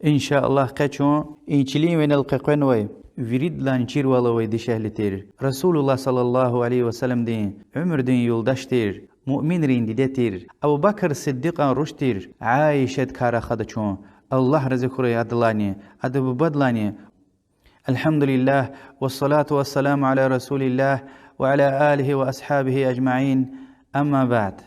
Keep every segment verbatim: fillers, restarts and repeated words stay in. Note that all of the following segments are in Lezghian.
Иншааллагь, къе чун и чилин винел къекъвенвай, виридалайни чирвал авай дишегьли тир, رسول الله صلى الله عليه وسلمдин уьмуьрдин юлдаш тир, муъминрин диде тир, Абу Бакр Сиддикьан руш тир Аишадикай рахада чун, Аллагь рази хьурай адалайни, адан бубадилайни. الحمد لله، والصلاة والسلام على رسول الله، وعلى آله وأصحابه أجمعين، أما بعد.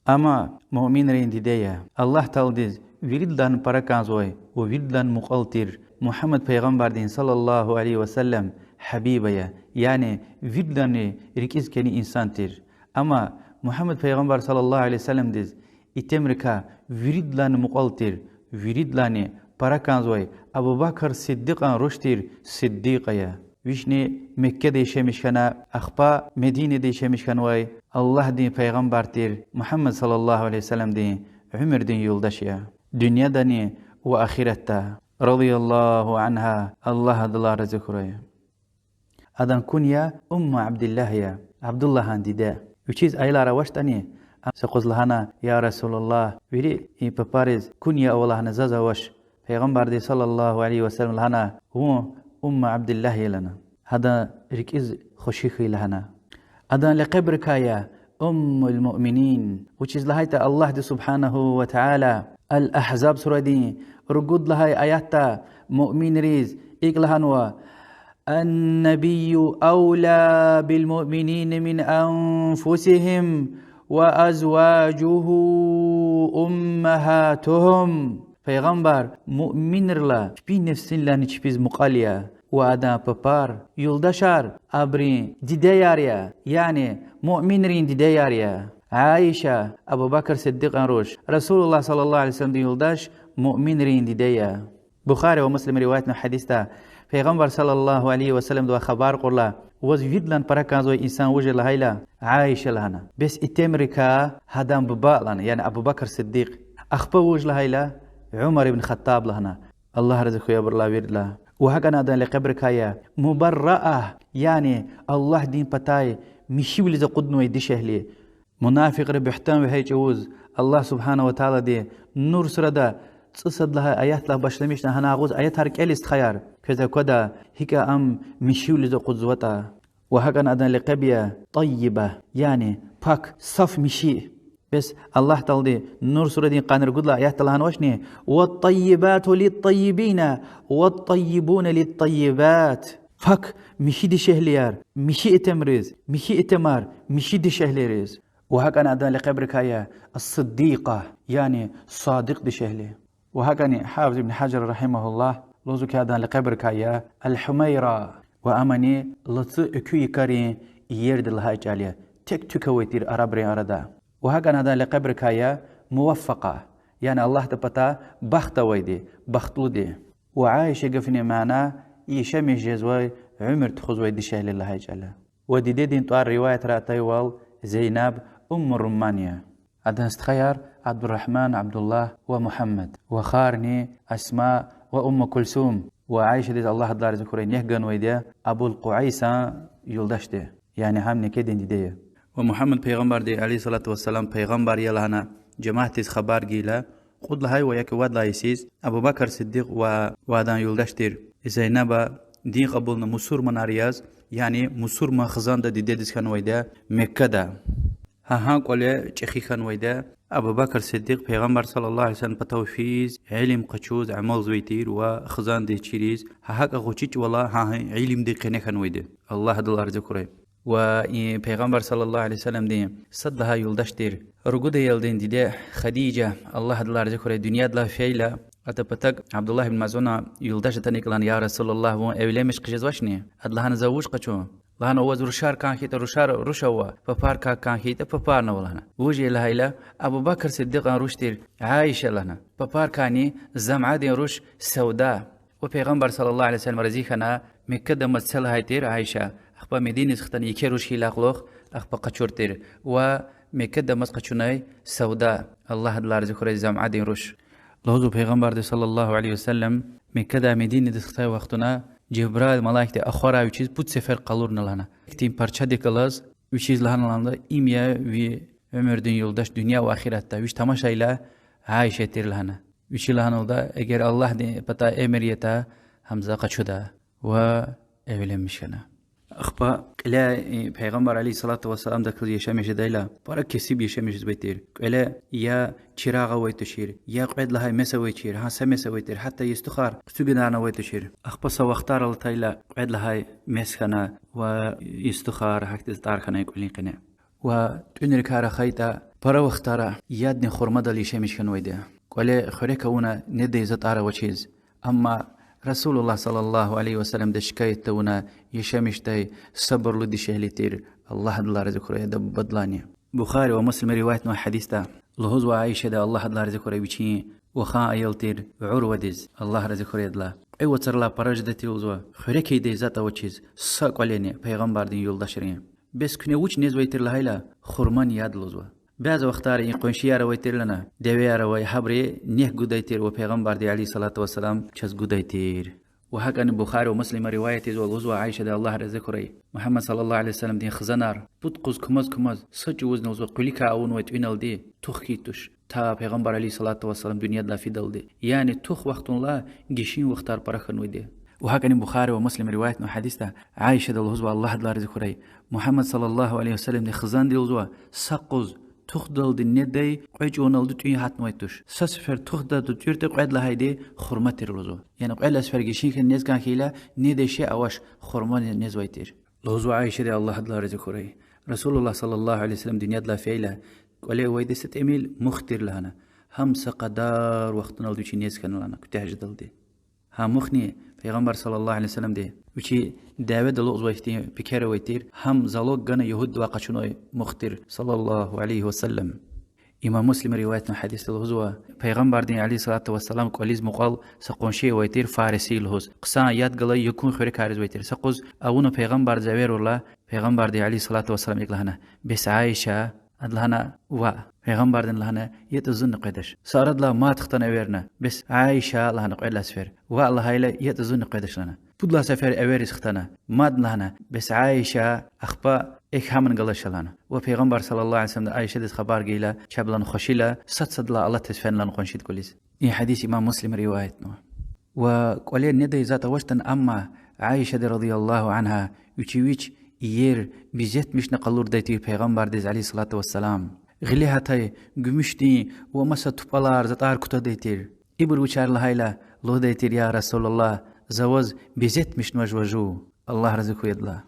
Ам муъминрин диде я, Аллагь Тааладиз виридалайни пара кӀанзавай ва виридалайни мукьвал тир Мугьаммад пайгъамбардин صلى الله عليه وسلم гьабиб я, яни виридалайни рикӀиз кӀани инсан тир. Амма Мугьаммад пайгъамбар صلى الله عليه وسلمдиз итимрикай виридалайни мукьвал тир, виридалайни пара кӀанзавай Абу Бакр Сиддикьан руш тир Сиддикьа я. Вични Меккеда яшамиш хьана, ахпа Мединада яшамиш хьанвай Аллагьдин пайгъамбар тир Мугьаммад صلى الله عليه وسلمдин уьмуьрдин юлдаш я, дуьньядани ва ахиратда. رضي الله عنها, Аллагь адалай рази хьурай. Адан кунья Умму Абдиллагь я, Абдуллагьан диде. Вичиз аялар авачтӀани, са юкъуз лагьана: يا رسول الله, вири и папариз кунья ава лагьана, заз авач. Пайгъамбарди صلى الله عليه وسلم лагьана: вун Умму Абдиллагь я лагьана. Гьадан рикӀиз хвеши хьайи лагьана. Адан лекъебрикай я أم المؤمنين, вучиз лагьайтӀа Аллагьди سبحانه وتعالى Ал-Агьзаб сурадин ругуд лагьай аятда муъминриз икӀ лагьанва: النبي أولى بالمؤمنين من أنفسهم وأزواجه أمهاتهم. Пайгъамбар муъминрилай чпин нефсинилайни чпиз мукьвал я, ва адан папар, юлдашар, абурун дидеяр я, яни муъминрин дидеяр я. Аиша, Абу Бакр Сиддикьан руш, رسول الله صلى الله عليه وسلمдин юлдаш, муъминрин диде я. Бухари ва Муслима риваятнавай гьадисда Пайгъамбар صلى الله عليه وسلمдивай хабар кьурла: ваз виридалайни пара кӀанзавай инсан вуж я лагьайла, Аиша я лагьана. Бес итимрикай гьадан буба лагьана, яни Абу Бакр Сиддикь. Ахпа вуж лагьайла, Умар ибн Хаттаб лагьана, Аллагь рази хьуй абурулай виридалай. Ва гьакӀни адан лекъебрикай я Мубарраа, яни Аллагьдин патай михьивилиз акъуднавай дишегьли. Мунафикьри буьгьтан вегьей чӀавуз Аллагь سبحانه وتعالىди Нур сурада цӀусад лагьай аятлай башламишна гьана агъуз аятар кӀелиз, стхаяр, квез аквада гьикӀ ам михьивилиз акъудзаватӀа. Ва гьакӀни адан лекъеб я Тайиба, яни пак, саф михьи. Бес Аллагь Таалади Нур сурадин къанни ругуд лагьай аятда лагьанвачни: والطيبات للطيبين والطيبون للطيبات. Пак михьи дишегьлияр михьи итимриз, михьи итимар михьи дишегьлийриз. Ва гьакӀни адан лекъебрикай я Ас-Сиддикьа, яни садикь дишегьли. Ва гьакӀни Гьафиз ибн Гьажар رحمه الله лугьузва хьи, адан лекъебрикай я Ал-Гьумайра, ва амни лацу экуь йикарин иерди лагьай чӀал я, тек туьк авай тир арабрин арада. Ва гьакӀни адан лекъебрикай я Муваффакьа, яни Аллагьдин патай бахт авайди, бахтлуди. Ва Аиша гафунин мана яшамиш жезвай, уьмуьр тухузвай дишегьли лагьай чӀал я. Ва дидедин тӀвар риваятра атайвал Зейнаб Умму Румман я. Адан стхаяр Абдуррагьман, Абдуллагь ва Мугьаммад, ва харни Асма ва Умму Кулсум, ва Аишадиз, Аллагь адалай рази хьурай, нек ганвайди я Абул Къуайсан юлдашди, яни гьам некедин диде я. Ва Мугьаммад пайгъамбарди عليه الصلاة والسلام пайгъамбар я лагьана жемятдиз хабар гайила, кьуд лагьай ва я ки вад лагьай йисуз Абу Бакр Сиддикь ва, ва адан юлдаш тир Зейнаба дин кьабулна мусурманар яз, яни мусурман хизанда дидедиз хьанвайди я Меккада. Гьа гьа кӀвале чӀехи хьанвайди я Абу Бакр Сиддикь, пайгъамбар صلى الله عليه وسلم патав физ, илим къачуз, амалзавай тир ва хизандиз чириз, гьа гьакӀа гъвечӀи чӀавалай гьа гьа илимдин къене хьанвайди, Аллагь адалай рази хьурай. Ва и пайгъамбар صلى الله عليه وسلمдин сад лагьай юлдаш тир, ругуд аялдин диде Хадижа, Аллагь адалай рази хьурай, дуьньядилай фейила, адан патав Абдуллагь ибн МазӀуна юлдаш атана икӀ лагьана: يا رسول الله, вун эвленмиш хъжезвачни? Ада лагьана: за вуж къачун? Лагьана: ваз рушар кӀан хьайитӀа рушар, руш ава, папар кӀан хьайитӀа папарни ава лагьана. Вуж я лагьайла, Абу Бакр Сиддикьан руш тир Аиша лагьана. Папарикайни ЗамӀадин руш Савда. Ва пайгъамбар صلى الله عليه وسلم рази хьана, Меккадамаз це лагьай тир Аиша, ахпа Мединадиз хтана еке руш хьайила кьулухъ, ахпа къачур тир. Ва Меккадамаз къачунай Савда, Аллагь адалай рази хьурай, ЗамӀадин руш. Лугьузва пайгъамбарди صلى الله عليه وسلم Меккадай Мединадиз хтай вахтунда Жебраил малаикди ахварай вичиз пуд сефер къалурна лагьана. Ихьтин парчадик алаз вичиз лагьана лагьана: им я ви уьмуьрдин юлдаш дуьнья ва ахиратда, вич тамашайла Аиша тир лагьана. Вичи лагьаналда, эгер Аллагьдин патай эмир ятӀа, гьам за къачуда ва эвленмиш хьана. Ахпа кьиле, э, Пайгъамбар عليه الصلاة والسلامдаказ яшамиш жедайла, пара кесиб яшамиш жезвай тир. КӀвале я чирагъ авай тушир, я кьвед лагьай мес авай тушир, гьа са мес авай тир, гьатта йисуьхар хъуьцуьгунарни авай тушир. Ахпа са вахтар алатайла кьвед лагьай мес хьана ва йисуьхар, гьахьтин затӀар хьана кӀвалин къене. Ва тӀуьнрикай рахайтӀа, пара вахтара ядни хурмадал яшамиш хьанвайди я. КӀвале хуьрек авуна недай затӀар авачиз. Амма رسول الله صلى الله عليه وسلمдиз шикаят тавуна яшамишдай сабурлу дишегьли тир, Аллагь адалай рази хьурай адан бубадилайни. Бухари ва Муслима риваятнавай гьадисда лугьузва Аишади, Аллагь адалай рази хьурай, вичин вахан аял тир Урвадиз, Аллагь рази хьурай адалай: кьве вацралай пара жеда тир, лугьузва, хуьрек ийидай затӀ авачиз са кӀвалени пайгъамбардин юлдашрин. Бес куьне вуч незвай тир лагьайла, хурман яд, лугьузва. Бязи вахтара и къуншияр авай тир лагьана, девеяр авай, гьабуру нек гудай тир ва Пайгъамбарди عليه الصلاة والسلام чаз гудай тир. Ва гьакӀани Бухари ва Муслима риваят ийизва, лугьузва Аишади, Аллагь рази хьурай, Мугьаммад صلى الله عليه وسلمдин хизанар пуд къуз кумаз-кумаз са чӀавузни, лугьузва, къуьлуькай авунвай тӀуьналди тух хьайи туш, та Пайгъамбар عليه الصلاة والسلام дуьньядилай фидалди. Яни тух вахтунилай гишин вахтар пара хьанвайди. Ва гьакӀани Бухари ва Муслима риваятнавай гьадисда Аишади лугьузва, Аллагь адалай рази хьурай, Мугьаммад صلى الله عليه وسلمдин хизандиз, лугьузва, са къуз тухдалди недай кьве чӀавуналди тӀуьн гьатнавай туш. Са сефер тухдалди тӀуьртӀа кьвед лагьайди хурма тир, лугьузва. Яни кьвед лагьай сефер гишин хьана нез кӀан хьайила, недай шей авач, хурма незвай тир. Лугьузва Аишади, Аллагь адалай рази хьурай, رسول الله صلى الله عليه وسلم дуьньядилай фейила, кӀвале авайди са тӀимил мух тир лагьана. Гьам са кьадар вахтуналди вичи нез хьана лагьана, куьтягь жедалди. Гьа мухни Пайгъамбар صلى الله عليه وسلمди вичи дяведал алукьзавай хьтин пекер авай тир, гьам залог гана ягьуддивай къачунвай мух тир, صلى الله عليه وسلم. Имам Муслима риваятнавай гьадисда лугьузва, Пайгъамбардин عليه الصلاة والسلام кӀвализ мукьвал са къунши авай тир, фариси лугьуз. Хъсан яд галай якӀун хуьрекар ийизвай тир. Са къуз авуна Пайгъамбардиз эверайла, Пайгъамбарди عليه الصلاة والسلام икӀ лагьана: Бес Аиша? Ада лагьана: Ваъ. Пайгъамбардини лагьана: ЯтӀа зунни къведач. Са арадилай мад хтана эверна. Бес Аиша? лагьана кьвед лагьай сефер. Ваъ лагьайла, ЯтӀа зунни къведач, лагьана. Пуд лагьай сефер эвериз хтана. Мад лагьана: Бес Аиша? Ахпа экв гьамни галаз ша, лагьана. Ва Пайгъамбар صلى الله عليه وسلمди Аишадиз хабар гайила, чеб лагьана хвешила, сад-садалай алатиз фена, лагьана, къуншидин кӀвализ. И гьадис имам Муслима риваятнава. Ва кӀвале недай затӀ авачтӀани, амма Аишади رضي الله عنها вичи вич иер безетмишна къалурдай тир Пайгъамбардиз عليه الصلاة والسلام. Гъиле гьатай гуьмуьшдин ва маса тупӀалар, затӀар кутадай тир. Ибур вучар лагьайла, лугьудай тир: Я رسول الله, за ваз безетмишнаваз жува жув, Аллагь рази хьуй адалай.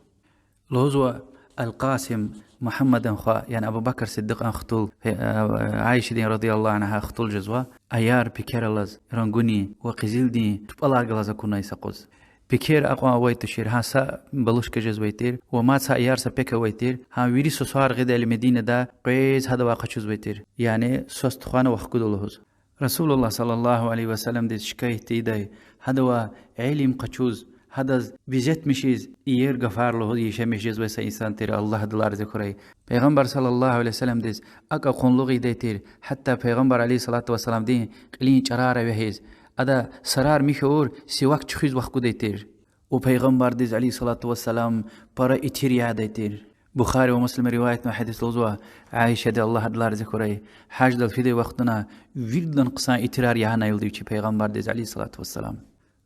Лугьузва Ал-Къасим, Мугьаммадан хва, яни Абу Бакр Сиддикьан хтул, э, э, Аишадин رضي الله عنها хтул жезва, аяр пекер алаз, рангунин ва къизилдин тупӀалар галаз акунай са къуз. Пекер акьван авай тушир, гьа са балушка жезвай тир ва мад са аяр са пек авай тир, гьа вири сусар гъидайла Мединада къвез гьадавай къачузвай тир, яни свас тухвана ва хкуда лугьуз. رسول الله صلى الله عليه وسلمдиз шикаят тийидай, гьадавай илим къачуз, гьадаз безетмишиз иер гафар лугьуз яшамиш жезвай са инсан тир, Аллагь адалай рази хьурай. Пайгъамбар صلى الله عليه وسلمдиз акӀ акьунлугъ ийидай тир, гьатта Пайгъамбар عليه الصلاة والسلامдин кьилин чӀарар эвягьиз, ада сарар михьи авур сивак чуьхуьз вахкудай тир. Ва Пайгъамбардиз عليه الصلاة والسلام пара итир ядай тир. Бухари ва Муслима риваятнавай гьадис лугьузва Аишади, Аллагь адалай рази хьурай, гьаждал фидай вахтунда виридалай хъсан итирар ягъанайла вичи Пайгъамбардиз عليه الصلاة والسلام.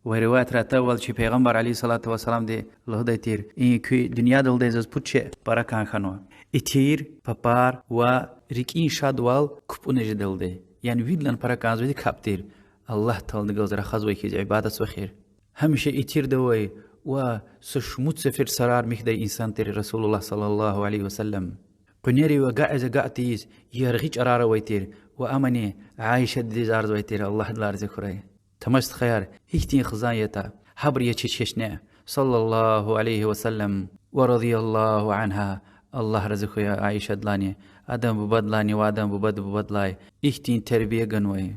Ва риваятра атайвал, чи Пайгъамбар عليه الصلاة والسلامди лугьудай тир: и куь дуьньядалди заз пуд шей пара кӀан хьанва: итир, папар ва рикӀин шадвал капӀуна жедалди. Яни виридалай пара кӀанзавайди капӀ тир, Аллагь Тааладихъ галаз рахазвай хьиз ибадатзавай хьи. Гьамиша итирда авай ва са шумуд сефер сарар михьдай инсан тир رسول الله صلى الله عليه وسلم. Къуьнерив агакьиз агакь тийиз яргъи чӀарар авай тир ва амани Аишадиз арзавай тир, Аллагь адалай рази хьурай: Тамаш, стхаяр, гьихьтин хизан ятӀа, гьабур я чи чешне, صلى الله عليه وسلم ва رضي الله عنها, Аллагь рази хьуй Аишадилайни, адан бубадилайни ва адан бубадин бубадилай, ихьтин тербия ганвай.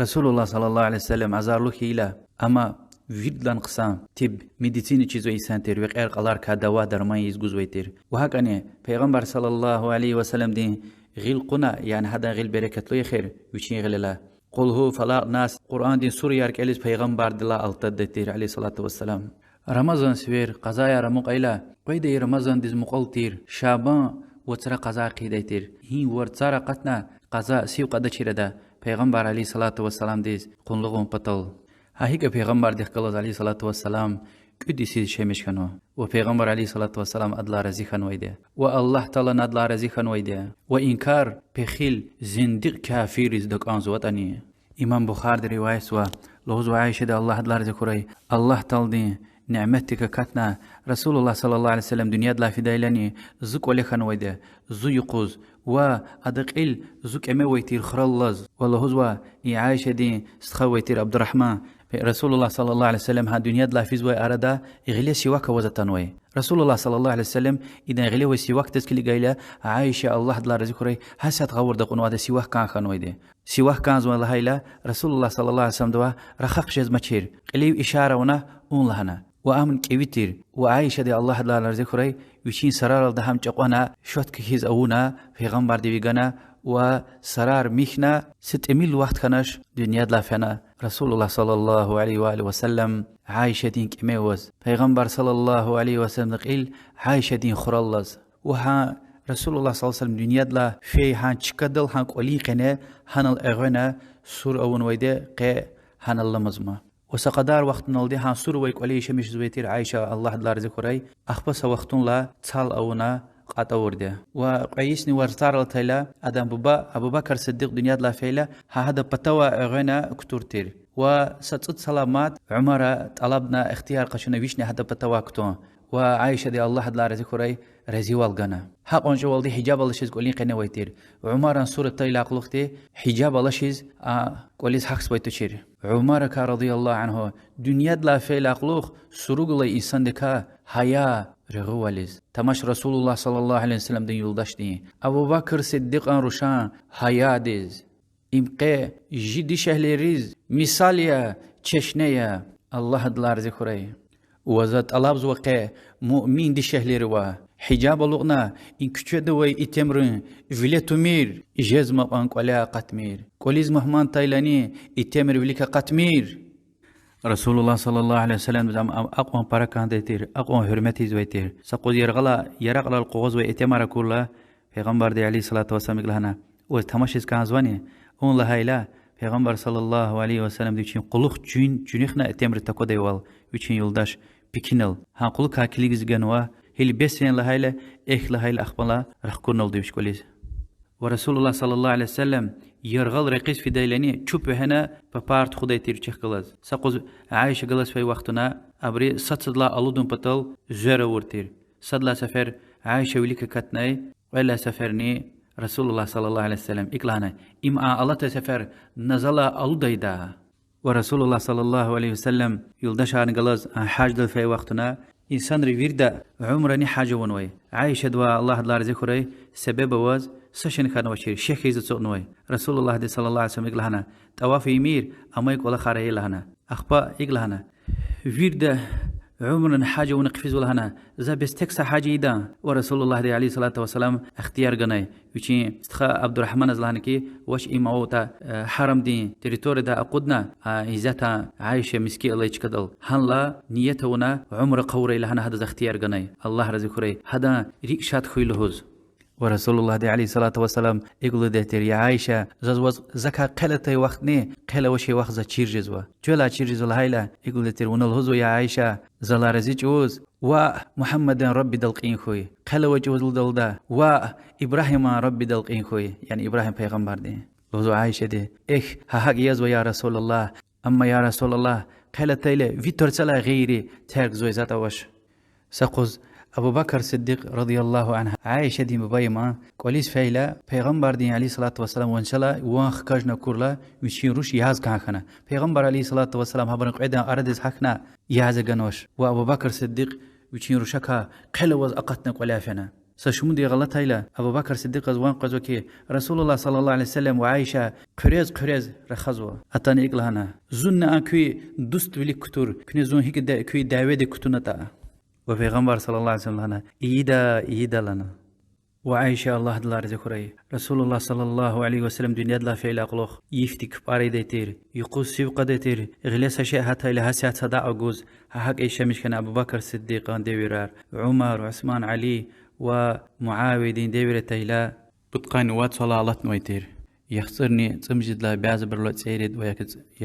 رسول الله صلى الله عليه وسلم азарлу хьайила, амма виридалай хъсан тиб, медицина чизвай инсан тир, векьер-кьаларикай дава-дарман ийиз гузвай тир. Ва гьакӀни Пайгъамбар صلى الله عليه وسلمдин гъил кьуна, яни гьадан гъил берекатлу я эхир вичин гъилелай, Къулгьу, Фалакь, Нас, Къуръандин сураяр кӀелиз Пайгъамбардилай алтаддай тир عليه الصلاة والسلام. Рамазан сивер, къазаяр амукьайла, къведай Рамазандиз мукьвал тир Шабан вацра къаза хъийидай тир. Гьи варцар акъатна, къаза сив кьадачир ада. Пайгъамбар عليه الصلاة والسلامдиз къуллугъун патал. Гьа гьикӀ Пайгъамбардихъ галаз عليه الصلاة والسلام кӀуьд йисуз шемиш хьанва ва Пайгъамбар عليه الصلاة والسلام адалай рази хьанвайди ва Аллагь Таалади адалай рази хьанвайди ва инкар пехил, зиндикь кафирриз дакӀанзаватӀани. Имам Бухариди риваятзава, лугьузва Аишади, Аллагь адалай рази хьурай, Аллагь Тааладин няметдик акатна, رسول الله صلى الله عليه وسلم дуьньядилай фидайлани, зи кӀвале хьанвайди, зи юкъуз, ва ада кьил зи кӀеме авай тир хураллаз, ва лугьузва и Аишадин стха авай тир Абдурагьман, رسول الله صلى الله عليه وسلم гьа дуьньядилай физвай арада гъиле сивак аваз атанвай. رسول الله صلى الله عليه وسلم идан гъиле авай сивакдиз килигайла, Аиша, Аллагь адалай рази хьурай, гьасятда гъавурда акьунва ада сивак кӀан хьанвайди. Сивак кӀанзавай лагьайла, رسول الله صلى الله عليه وسلمдавай рахаз жезмачир, кьилив ишара авуна вун лагьана. Ва ам кӀеви тир. Ва Аишади, Аллагь адалай рази хьурай, вичин сараралди гьам чӀакьвана, щётка хьиз авуна, Пайгъамбардив вегана, ва сарар михьна, са тӀимил вахт хьанач дуьньядилай фена رسول الله صلى الله عليه وآله وسلم Аишадин кӀеме аваз. Пайгъамбар صلى الله عليه وسلمдин кьил Аишадин хураллаз. Ва гьа رسول الله صلى الله عليه وسلم дуьньядилай фей гьа чкадал гьа кӀвалин къене гьанал эгъуьнна сур авунвайди къе гьанал аламазма. Ва са къадар вахтуналди гьа сур авай кӀвале яшамиш жезвай тир Аиша, Аллагь адалай рази хьурай, ахпа са вахтунлай цал авуна кьатӀ авурди я. Ва кьве йисни варцарал атайла, адан буба Абубакр Сиддикь дуьньядилай фейила, гьа гьадан патавай эгъуьнна кутур тир. Ва са цӀуд саламат Умара тӀалабна, ихтияр къачуна вични гьадан патавай кутун. Ва Аишади, Аллагь адалай рази хьурай, разивал гана. Гьакьван чӀавалди гьижаб алачиз кӀвалин къене авай тир. Умаран сур атайдалай кьулухъди гьижаб алачиз а кӀвализ гьахьзавай тушир. Умаракай رضي الله عنه дуьньядилай фейидалай кьулухъ суруг алай инсандикай гьая регъуьвализ. Тамаш رسول الله صلى الله عليه وسلمдин юлдашдин, Абубакр Сиддикьан рушан гьаядиз. Им къе жи дишегьлийриз мисал я, чешне я, Аллагь адалай рази хьурай. Ва за тӀалабзава къе муъмин дишегьлийривай, гьижаб алукьна и куьчеда авай итимрин виле тумир, жезмай кьван кӀваляй акъатмир. КӀвализ мугьман атайлани, итимри вилик акъатмир. رسول الله صلى الله عليه وسلمдиз ам, ам акьван пара кӀандай тир, акьван гьуьрмет ийизвай тир. Са къуз яргъалай яракьрал къугъвазвай итимар акурла, Пайгъамбарди عليه الصلاة والسلام икӀ лагьана: Ваз тамашиз кӀанзавани? Вун лагьайла, Пайгъамбар صلى الله عليه وسلمди вичин кьулухъ чуьн-, чуьнуьхна итимри таквадайвал, вичин юлдаш пекинал. Гьа кьулухъай килигиз ганва, гьелбетда лагьайла, эхь лагьайла, ахпа рахкурналда вич кӀвализ. Ва رسول الله صلى الله عليه وسلم яргъал рекьиз фидайлани чуп вегьена папар тухудай тир вичихъ галаз. Са къуз Аиша галаз фей вахтунда абуру сад-садалай алудун патал зверь авур тир. Садлагьай сефер Аиша вилик акатнай, кьвед лагьай сеферни رسول الله صلى الله عليه وسلم икӀ лагьана: Им а алатай сефер на залай алудайда. Ва رسول الله صلى الله عليه وسلم юлдашарни галаз гьаждал фей вахтунда, инсанри вирида умрани гьаж авунвай. Аишади ваъ, Аллагь адалай рази хьурай, себеб аваз са шейни хьанвачир, шехьиз ацукьнавай. رسول اللهди صلى الله عليه وسلم икӀ лагьана: ТӀаваф ийимир, амай кӀвалахар ая лагьана. Ахпа икӀ лагьана: Вирида умрани гьаж авуна хъфизва лагьана, за бес тек са гьаж ийидан. Ва رسول اللهди عليه الصلاة والسلام ихтияр ганай вичин стха Абдурагьманаз лагьана хьи, вач, им аватӀа, э, гьарамдин территориядай акъудна, а, исятда Аиша миски алай чкадал, гьанлай ният авуна умра хъувурай лагьана гьадаз ихтияр ганай, Аллагь рази хьурай, гьадан рикӀ шад хьуй лугьуз. Ва رسول اللهди عليه الصلاة والسلام икӀ лугьудай тир: Я Аиша, заз ваз закай хъел атай вахтни хъел авачир вахт заз чир жезва. Чуьлай чир жезва лагьайла, икӀ лугьудай тир, вуна лугьузва, я Аиша, залай рази чӀавуз, ваъ, Мугьаммадан Раббидал кьин хьуй. Хъел авай чӀавуз лугьудалда, ваъ, Ибрагьиман Раббидал кьин хьуй, яни Ибрагьим пайгъамбардин. Лугьузва Аишади: Эхь, гьа гьакӀ язва, я رسول الله. Амма, я رسول الله, хъел атайла ви тӀварцӀелай гъейри терг ийизвай затӀ авач. Са къуз Абубакр Сиддикь رضي الله عنه Аишадин буба иман кӀвализ фейила, Пайгъамбардин عليه الصلاة والسلام ванцелай ван хкажна акурла, вичин руш яз кӀан хьана. Пайгъамбар عليه الصلاة والسلام гьабурун кьведан арадиз гьахьна, яз ганвач. Ва Абубакр Сиддикь вичин рушакай хъел аваз акъатна кӀваляй фена. Са шумуд яргъал атайла, Абубакр Сиддикьаз ван къвезва хьи, رسول الله صلى الله عليه وسلم ва Аиша хъуьрез-хъуьрез рахазва. Атана икӀ лагьана: Зунни а куьн дуствилик кутур, куьне зун гьикӀ да-, куь дяведик кутунатӀа. Ва Пайгъамбар صلى الله عليه وسلم лагьана: Ийида, ийида лагьана. Ва Аиша, Аллагь адалай рази хьурай, رسول الله صلى الله عليه وسلم дуьньядилай фейидалай кьулухъ йифди кпӀар ийидай тир, юкъуз сив кьадай тир, гъиле са шей гьатайла гьасятда садакьа гуз, гьа гьакӀ яшамиш хьана Абубакр Сиддикьан девирар, Умар, Усман, Али ва Муавиядин девир атайла, пудкъанни вад йисалай алатнавай тир. яхцӀурни цӀемуьжуьд лагьай, бязибурулай цӀерид ва я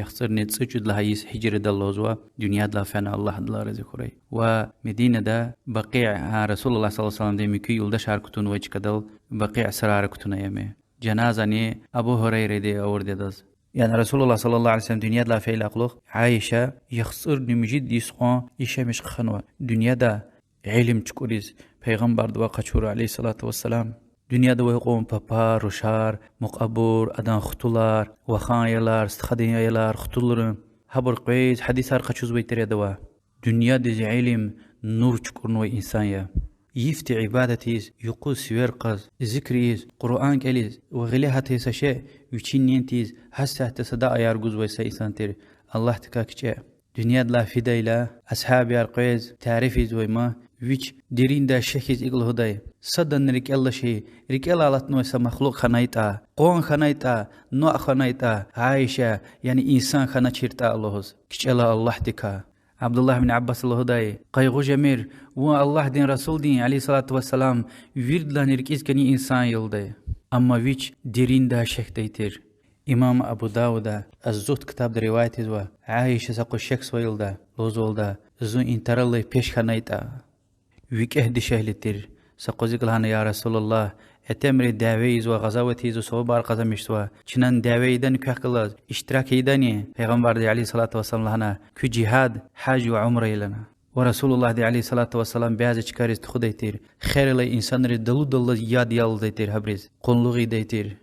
яхцӀурни цӀекӀуьд лагьай йис гьижрадал лугьузва, дуьньядилай фена, Аллагь адалай рази хьурай. Ва Мединада Бакъи, а, Расулуллагь صلى الله عليه وسلمдин муькуь юлдашар кутунвай чкадал Бакъи сарайра кутуна ам. Жаназани Абу Гьурайради авурди адаз. Яни Расулуллагь صلى الله عليه وسلم дуьньядилай фейидалай кьулухъ Аиша яхцӀурни муьжуьд йис кьван яшамиш хьанва дуьньяда, илим чукӀуриз, пайгъамбардивай къачура, عليه الصلاة والسلام. Дуьньяда авай кьван папар, рушар, мукьвабур, адан хтулар, вахан аялар, стхадин аялар, хтулрин, гьабур къвез гьадисар къачузвай тир адавай. Дуьньядиз илим, нур чукӀурнавай инсан я. Йифди ибадат ийиз, юкъуз сивер кьаз, зикр ийиз, Къуръан кӀелиз ва гъиле гьатта са шей вичин нин тийиз, гьасятда садакьаяр гузвай са инсан тир, Аллагьдикай кичӀе. Дуьньядилай фидайла, асгьабияр къвез тариф ийизвай ман, вич дериндай шехьиз икӀ лугьудай: садан рикӀел алачир, рикӀелай алатнавай са махлукь хьанайтӀа, къван хьанайтӀа, нуькӀ хьанайтӀа, Аиша, яни инсан хьаначиртӀа лугьуз, кичӀела Аллагьдикай. Абдуллагь ибн Аббаса лугьудай: къайгъу жемир, вун Аллагьдин расулдин, عليه الصلاة والسلام, виридалайни рикӀиз кӀани инсан я лугьудай. Амма вич дериндай шехьдай тир. Имам Абу Давуда Аз-Зугьд ктабда риваят ийизва: Аиша са къуз шехьзавай лугьуда, лугьузва лугьуда: зун и таралай пеш хьанайтӀа. ВикӀегь дишегьли тир. Са къуз икӀ лагьана: я Расулаллагь, итимри дяве ийизва, гъазават ийизва, савабар къазанмишзава. Чнани дяве ийидани квехъ галаз, иштирак ийидани? Пайгъамбарди, عليه الصلاة والسلام, лагьана: куь жигьад, гьаж ва умра я лагьана. Ва Расулуллагьди, عليه الصلاة والسلام, бязи чкайриз тухудай тир, хер алай инсанриз далудаллаз яд ялдай тир, гьабуриз къуллугъ ийидай тир.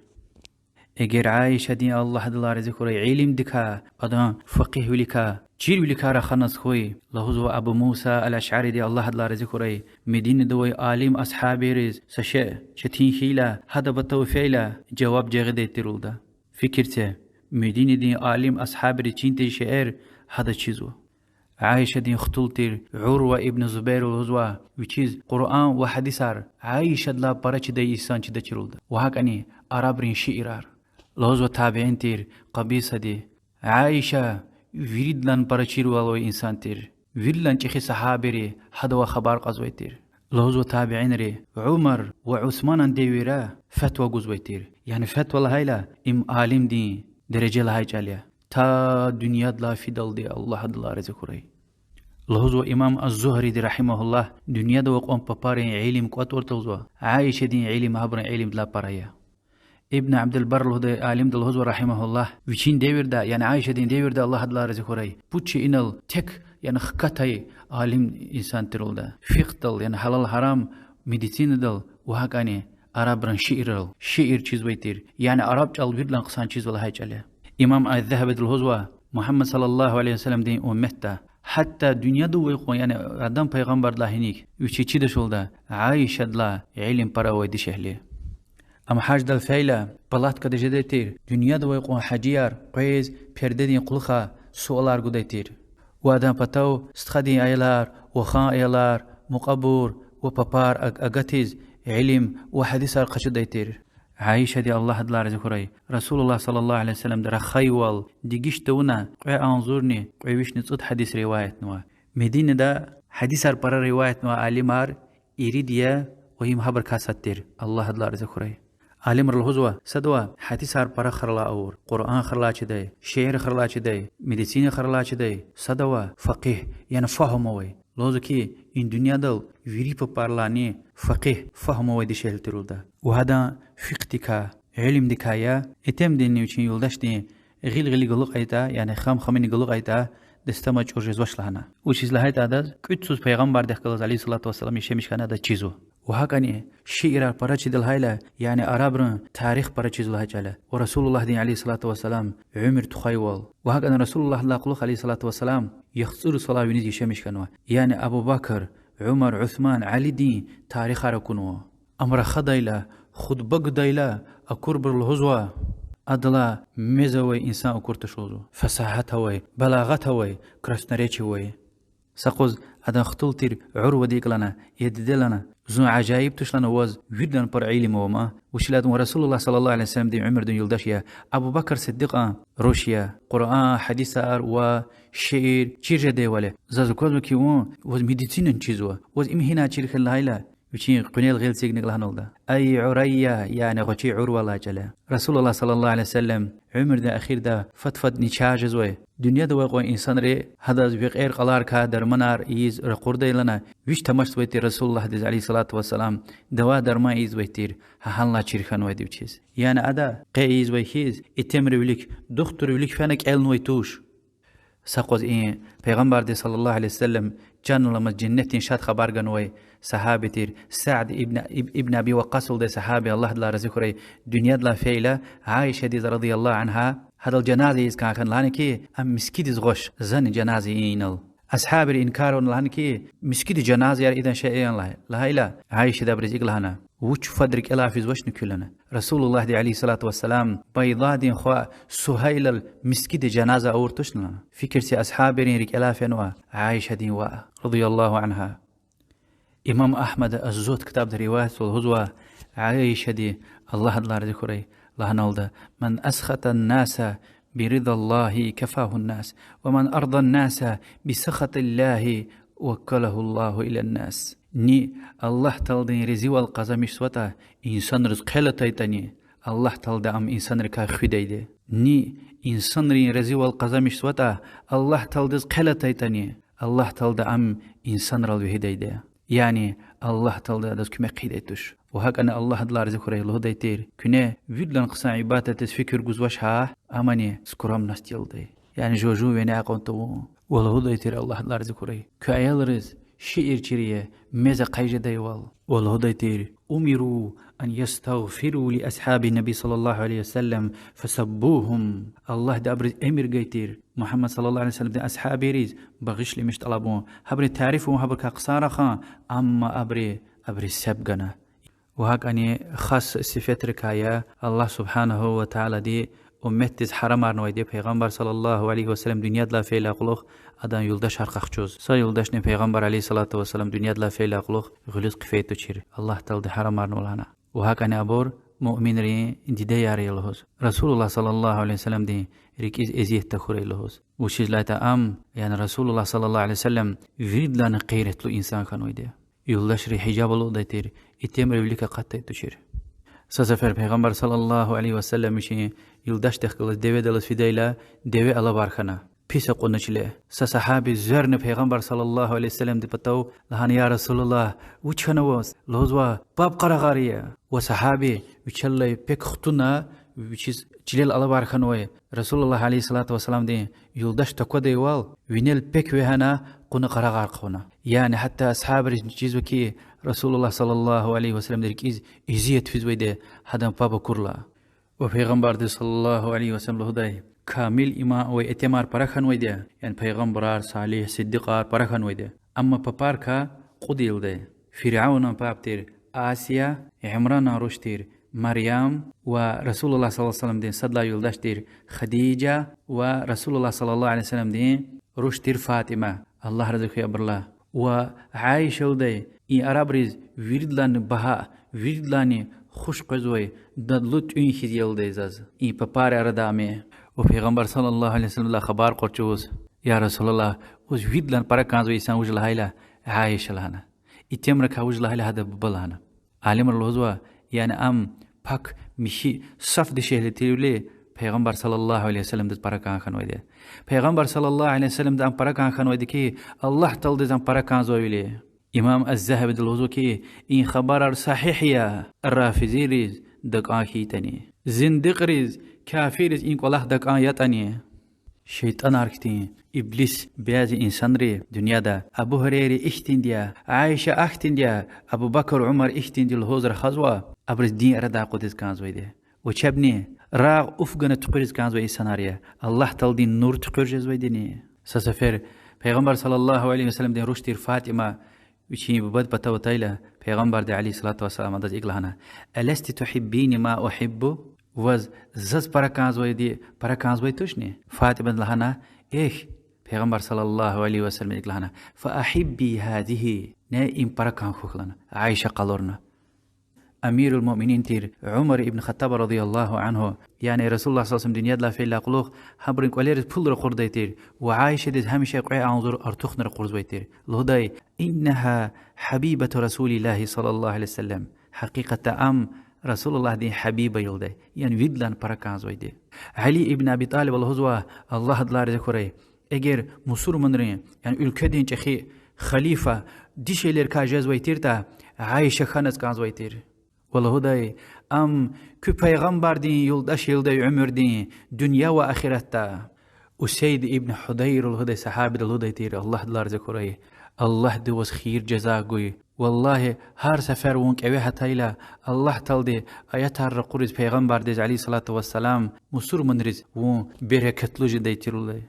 Эгер Аишадин, Аллагь адалай рази хьурай, илимдикай, адан факъигьвиликай, чирвиликай раханаз хьуй, лугьузва Абу Муса аль-Ашариди, Аллагь адалай рази хьурай, Мединада авай алим асгьабийриз са шей четин хьайила, гьадан патав фейила, жаваб жагъидай тир лугьуда. Фикир це, Мединадин алим асгьабийриз чин тийиз шейэр гьадаз чизва. Аишадин хтул тир Урва ибн Зубайр лугьузва, вичиз Къуръан ва гьадисар Аишадилай пара чидай инсан чидачир лугьуда. Ва гьакӀни арабрин шиирар. Лугьузва табиин тир Къабисади: Аиша виридалай пара чирвал авай инсан тир. Виридалай чӀехи сагьабийри гьадавай хабар кьазвай тир. Лугьузва табиинри: Умар ва Усманан девирда фетва гузвай тир. Яни фетва лагьайла, им алимдин дережа лагьай чӀал я. Та дуьньядилай фидалди, Аллагь адалай рази хьурай. Лугьузва имам аз-Зугьриди, رحمه الله, дуьньяда авай кьван папарин илим кӀватӀуртӀа лугьузва, Аишадин илим гьабурун илимдилай пара я. Ибн Абдул-Барр лугьудай алимди лугьузва, رحمه الله, вичин девирда, яни Аишадин девирда, Аллагь адалай рази хьурай, пуд шейинал тек, яни хкатай алим инсан тир лугьуда. Фикъгьдал, яни гьалал-гьарам, медицинадал ва гьакӀни арабрин шииррал, шиир чизвай тир, яни араб чӀал виридалай хъсан чизва лагьай чӀал я. Имам аз-Загьабиди лугьузва, Мугьаммад صلى الله عليه وسلمдин умметда, гьатта дуьньяда авай кьван, яни Адам пайгъамбардилай гьиник, вичиз чидач лугьуда, Аишадилай илим пара авай дишегьли. Ам гьаждал фейила, палаткада жедай тир, дуьньяда авай кьван гьажияр къвез пердедин кьулухъай суалар гудай тир. Ва адан патав стхадин аялар, вахан аялар, мукьвабур ва папар аг-, агатиз, илим ва гьадисар къачудай тир. Аишади, Аллагь адалай рази хьурай, Расулуллагь صلى الله عليه وسلمди рахайвал дегиш тавуна кьве агъзурни кьве вишни цӀуд гьадис риваятнава. Мединада гьадисар пара риваятнавай алимар ирид я ва им гьабурукай сад тир, Аллагь адалай рази хьурай. Алимри лугьузва, садава гьадисар пара хуралай авур, Къуръан хуралай чидай, шиир хуралай чидай, медицина хуралай чидай, садава факъигь, яни фагьум авай. Лугьузва хьи, и дуьньядал вири папарилайни факъигь, фагьум авай дишегьли тир лугьуда. Ва гьадан фикьгьдикай, илимдикай я, итимдинни вичин юлдашдин гъил гъилик галукьайтӀа, яни хам хамуник галукьайтӀа, дестамаз чӀур жезвач лагьана. Вучиз лагьайтӀа адаз кӀуьд йисуз пайгъамбардихъ галаз, عليه الصلاة والسلام, яшамиш хьана адаз чизва. Ва гьакӀни шиирар пара чида лагьайла, яни арабрин тарих пара чизва лагьай чӀал я. Ва Расулуллагьдин, عليه الصلاة والسلام, уьмуьр тухвайвал. Ва гьакӀни Расулуллагьдилай кьулухъ, عليه الصلاة والسلام, яхцӀур йисалай виниз яшамиш хьанва. Яни Абу Бакр, Умар, Усман, Алидин тарихар акунва. Ам рахадайла, хутба гудайла, акурбур лугьузва, адалай мез авай инсан акур туш лугьузва. Фасагьат авай, балагъат авай, красноречие авай. Са къуз адан хтул тир Урвади икӀ лагьана: я диде, лагьана, зун ажаиб туш, лагьана, ваз виридалай пара илим ава ман. Вучиз лагьайтӀа вун Расулуллагь صلى الله عليه وسلمдин уьмуьрдин юлдаш я, Абу Бакр Сиддикьан руш я. Къуръан, гьадисар ва шиир чир жедайвал я. Заз аквазва хьи, вун, ваз медицинани чизва. Ваз им гьинай чир хьайила лагьайла, Вичин къуьнел гъил эцигна лагьаналда: أي عريا, яни гъвечӀи гӀурвалай чӀал я. رسول الله صلى الله عليه وسلم уьмуьрдин эхирда фад-фад начагъ жезвай, дуьньяда авай кьван инсанри гьадаз векьер-кьаларикай дарманар ийиз ракъурдай лагьана, вич тамашзавай тир رسول اللهдиз عليه الصلاة والسلام, дава-дарман ийизвай тир, гьа гьанлай чир хьанвайди вичиз. Яни ада къе ийизвай хьиз, итимривилик, духтурвилик фена кӀелнавай туш. Са къваз и Пайгъамбарди صلى الله عليه وسلم чан аламаз женнетдин шад хабар ганвай сагьаби тир Сад ибн, иб-, ибн Аби Ваккъас лугьудай сагьаби, Аллагь адалай рази хьурай, дуьньядилай фейила, Аишадиз رضي الله عنها гьадал жаназа ийиз кӀан хьана, лагьана хьи, ам мискӀиндиз гъваш, зани жаназа ийин инал. Асгьабри инкар авуна, лагьана хьи, мискӀиндиз жаназаяр ийидан шей я лагьайла, Аишади абуруз икӀ лагьана: вуч фад рикӀелай физвачни куьн лагьана. رسول اللهди عليه الصلاة والسلام Байдадин хва Сугьайлал мискӀиндиз жаназа авур тушни лагьана. Фикир це, асгьабрин рикӀелай фенва Аишадин ваъ رضي الله عنها. Имам Агьмада Аз-Зугьд ктабда риваятзава, лугьузва, Аишади, Аллагь адалай рази хьурай, лагьаналда: من أسخط الناس برضا الله كفاه الناس، ومن أرضى الناس بسخط الله وكله الله إلى الناس. Ни Аллагь Тааладин разивал къазанмишзаватӀа, инсанриз хъел атайтӀани, Аллагь Таалади ам инсанрикай хуьдайди я. Ни инсанрин разивал къазанмишзаватӀа, Аллагь Тааладиз хъел атайтӀани, Аллагь Таалади ам инсанрал вегьидайди я. Яни Аллагь Таалади адаз куьмек хъийидай туш. Ва гьакӀни Аллагь адалай рази хьурай лугьудай тир: куьне виридалай хъсан ибадатдиз фикир гузвач гьа, амани скромность ялдай. Яни жува-жуван вине акьун тавун. Ва лугьудай тир, Аллагь адалай рази хьурай, куь аялриз шиир чир ая, мез ахъа жедайвал. Ва лугьудай тир: أمروا أن يستغفروا لأصحاب النبي صلى الله عليه وسلم فسبوهم. Аллагьди абуруз эмир гайи тир Мугьаммад صلى الله عليه وسلمдин асгьабриз багъишламиш тӀалабун, гьабурун тариф авун, гьабурукай хъсан рахун, амма абуру, абуруз себ гана. Ва гьакӀни хас сифетрикай я Аллагь سبحانه وتعالىди умметдиз гьарамарнавайди, Пайгъамбар صلى الله عليه وسلم дуьньядилай фейидалай кьулухъ адан юлдашар къахчуз. Са юлдашни Пайгъамбар عليه الصلاة والسلام дуьньядилай фейидалай кьулухъ гъуьлуьз хъфей тушир, Аллагь Таалади гьарамарнава лагьана. Ва гьакӀни абур муъминрин дидеяр я лугьуз, رسول الله صلى الله عليه وسلمдин рикӀиз эзият тахьурай лугьуз. Вучиз лагьайтӀа ам, яни رسول الله صلى الله عليه وسلم, виридалайни гъейратлу инсан хьанвайди я. Юлдашри гьижаб алукӀдай тир, итимривилик акъатдай тушир. Са сефер Пайгъамбар صلى الله عليه وسلم вичин юлдашдихъ галаз деведал алаз фидайла, деве алабар хьана, пис акьуна чиле. Са сагьаби зверна Пайгъамбар صلى الله عليه وسلمдин патав, лагьана: يا رسول الله, вуч хьана ваз? Лугьузва: паб къарагъар ая. Ва сагьаби вичелай пек хтӀунна, вичиз чилел алабар хьанвай رسول الله عليه الصلاة والسلامдин юлдаш таквадайвал, винел пек вегьена, кьуна къарагъар хъувуна. Яни гьатта асгьабриз чизва хьи, رسول الله صلى الله عليه وسلمдин рикӀиз эзият физвайди я гьадан паб акурла. Ва Пайгъамбарди صلى الله عليه وسلم лугьудай: камил иман авай итимар пара хьанвайди я, яни пайгъамбарар, салигь, сиддикьар пара хьанвайди я. Амма папарикай кьуд ийидай: Фиръавнан паб тир Асия, Имранан руш тир Марям ва رسول الله صلى الله عليه وسلمдин сад лагьай юлдаш тир Хадижа ва رسول الله صلى الله عليه وسلمдин руш тир Фатима, Аллагь рази хьуй абурулай. Ва Аиша лугьудай: и арабриз виридалайни багьа, виридалайни хуш къвезвай дадлу тӀуьн хьиз я лугьудай заз и папарин арада ам. Ва Пайгъамбар صلى الله عليه وسلمдилай хабар кьур чӀавуз: يا رسول الله, ваз виридалайни пара кӀанзавай инсан вуж я лагьайла, Аиша я лагьана. Итимрикай вуж я лагьайла, гьадан буба я лагьана. Алимри лугьузва, яни ам пак, михьи, саф дишегьли тирвиляй Пайгъамбар صلى الله عليه وسلمдиз пара кӀан хьанвайди я. Пайгъамбар صلى الله عليه وسلمдиз ам пара кӀан хьанвайди хьи, Аллагь Тааладиз ам пара кӀанзавайвиляй. Имам аз-Загьабиди лугьузва хьи, и хабарар сагьигь я, рафизийриз дакӀан хьайитӀани, зиндикьриз, кафирриз и кӀвалах дакӀан ятӀани. ШейтӀанар хьтин, иблис, бязи инсанри дуьньяда Абу Гьурайра ихьтинди я, Аиша ахьтинди я, Абу Бакр, Умар ихьтинди я лугьуз рахазва, абуруз дин арадай акъудиз кӀанзавайди я. Ва чебни рагъ-уф гана туькъуьриз кӀанзавай инсанар я, Аллагь Тааладин нур туькъуьр жезвайдини. Са сефер Пайгъамбар صلى الله عليه وسلمдин руш тир Фатима вичин бубадин патав атайла, Пайгъамбарди عليه الصلاة والسلام адаз икӀ лагьана: ألست تحبين ما أحب؟ Ваз заз пара кӀанзавайди пара кӀанзавай тушни? Фатимади лагьана: эхь, Пайгъамбар صلى الله عليه وسلمди икӀ лагьана: فأحبي هذه, ней им пара кӀан хьухь лагьана, Аиша къалурна. амирул муъминин тир Умар ибн Хаттаб رضي الله عنه, яни رسول الله صلى الله عليه وسلم дуьньядилай фейидалай кьулухъ гьабурун кӀвалериз пул ракъурдай тир ва Аишадиз гьамиша кьве агъзур артухна ракъурзавай тир. Лугьудай: إنها حبيبة رسول الله صلى الله عليه وسلم. Гьакъикъатда ам Расулуллагьдин гьабиба я лугьудай, яни виридалай пара кӀанзавайди. Али ибн Аби Талиба лугьузва, Аллагь адалай рази хьурай, эгер мусурманрин, яни уьлкведин чӀехи халифа дишегьлийрикай жезвай тиртӀа, Аиша хьаназ кӀанзавай тир. Ва лугьудай: ам куь пайгъамбардин юлдаш я лугьудай уьмуьрдин, дуьнья ва ахиратда. Усейд ибн Гьудайр лугьудай сагьабиди лугьудай тир, Аллагь адалай рази хьурай: Аллагьди ваз хийир жаза гуй. Валлагьи, гьар сефер вун кӀеве гьатайла, Аллагь Таалади аятар ракъуриз пайгъамбардиз عليه الصلاة والسلام, мусурманриз вун берекатлу жедай тир лугьудай.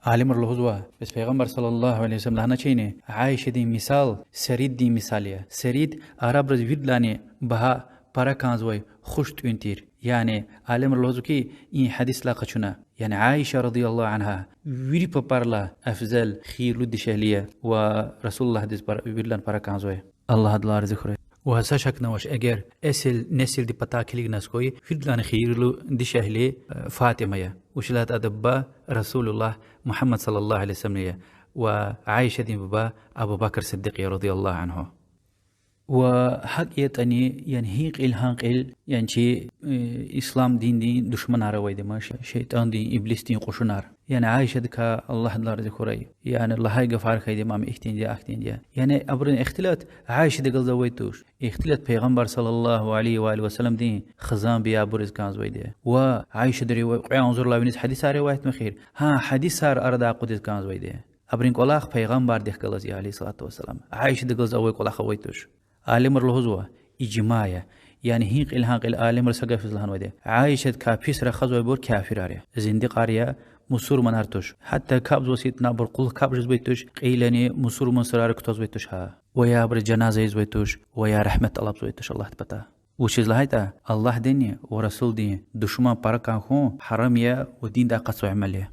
Алимри лугьузва, бес пайгъамбар صلى الله عليه وسلم лагьаначирни, Аишадин мисал сериддин мисал я. Серид арабриз виридалайни багьа пара кӀанзавай хуш тӀуьн тир. Яни алимри лугьузва хьи, и гьадисдилай къачуна, яни Аиша رضي الله عنها вири папарилай афзал, хийирлу дишегьли я ва Расулуллагьдиз пар-, виридалай пара кӀанзавай. Аллагь адалай рази хьурай. Ва са шакни авач, эгер эсил несилдин патай килигназ хьуй, виридалай хийирлу дишегьли, э, Фатима я. Вучиз лагьайтӀа адан буба Расулуллагь Мугьаммад صلى الله عليه وسلم я ва Аишадин буба Абу Бакр Сиддикь я رضي الله عنه. Ва гьакӀ ятӀани, яни гьи кьил-гьа кьил, яни чи, э, ислам диндин душманар авайди ма, ше-, шейтӀандин, иблисдин кьушунар. Яни Аишадикай, Аллагь адалай рази хьурай, яни лагьай гафар хьайиди ма, ам ихьтинди я, ахьтинди я. Яни абурун ихтилат Аишадихъ галаз авай туш. Ихтилат пайгъамбар صلى الله عليه وآله وسلمдин хизан биябуриз кӀанзавайди я. Ва Аишади ривай-, кьве агъзурлай виниз гьадисар риваятнавай хьи, гьа гьадисар арадай акъудиз кӀанзавайди я. Абурун кӀвалах пайгъамбардихъ галаз я عليه الصلاة والسلام. Аишадихъ галаз авай кӀвалах авай туш. Алимри лугьузва, ижмаъ я. Яни гьи кьил-гьа кьил алимри са гаф яз лагьанвайди: Аишадикай пис рахазвайбур кафирар я, зиндикьар я, мусурманар туш. Гьатта капӀзаваз хьайитӀани абур кьулухъ капӀ жезвай туш, кьейилани мусурман сурарик кутазвай туш гьа. Ва я абуруз жаназа ийизвай туш, ва я рагьмет тӀалабзавай туш Аллагьдин патай. Вучиз лагьайтӀа Аллагьдинни ва Расулдин душман пара кӀан хьун гьарам я ва диндай акъатзавай амал я.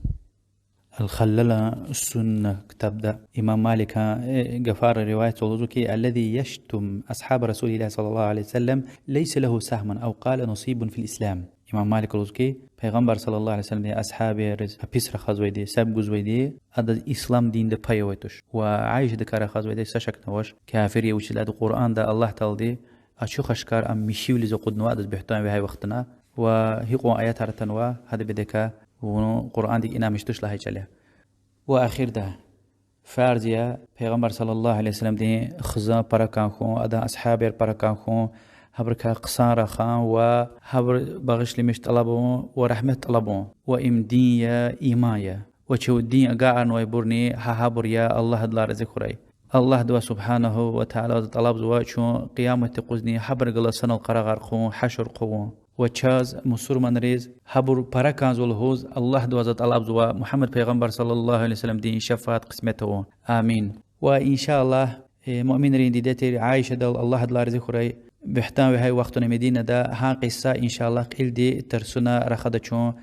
Ал-Халлалан Сунна ктабда имам Маликан, э, гафар риваятзава, лугьузва хьи: الذي يشتم أصحاب رسول الله صلى الله عليه وسلم ليس له سهم أو قال نصيب في الإسلام. Имам Малик лугьузва хьи, пайгъамбар صلى الله عليه وسلمдин асгьабриз пис рахазвайди, себ гузвайди, адаз ислам динда пай авай туш. Ва Аишадикай рахазвайди са шакни авач, кафир я, вучиз лагьайтӀа Къуръанда Аллагь Таалади ачух-ашкар ам михьивилиз акъуднава, адаз буьгьтан вегьей вахтунда. Ва гьикьван аятар атанва гьадан бедекай, вун Къуръандик инанмиш туш лагьай чӀал я. Ва ахирда, фарз я пайгъамбар صلى الله عليه وسلمдин хизан пара кӀан хьун, адан асгьабар пара кӀан хьун, гьабурукай хъсан рахун ва гьабур багъишламиш тӀалабун ва рагьмет тӀалабун. Ва им дин я, иман я. Ва чун дин агакьарнавайбурни гьа гьабур я, Аллагь адалай рази хьурай. Аллагьдивай سبحانه وتعالى тӀалабзава чун къияматдин юкъузни гьабурун галаз санал къарагъар хъувун, гьашр хъувун. Ва чаз, мусурманриз, гьабур пара кӀанзава лугьуз Аллагьдивай за тӀалабзава Мугьаммад пайгъамбар صلى الله عليه وسلمдин шафаат къисмет авун. Амин. Ва إن شاء الله, э, муъминрин диде тир Аишадал, Аллагь адалай рази хьурай, буьгьтан вегьей вахтунда Мединада гьа къисса, إن شاء الله, кьилди тарсуна рахада чун.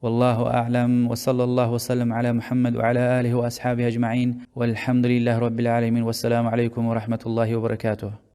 والله أعلم، وصلى الله وسلم على محمد وعلى آله وأصحابه أجمعين، والحمد لله رب العالمين، والسلام عليكم ورحمة الله وبركاته.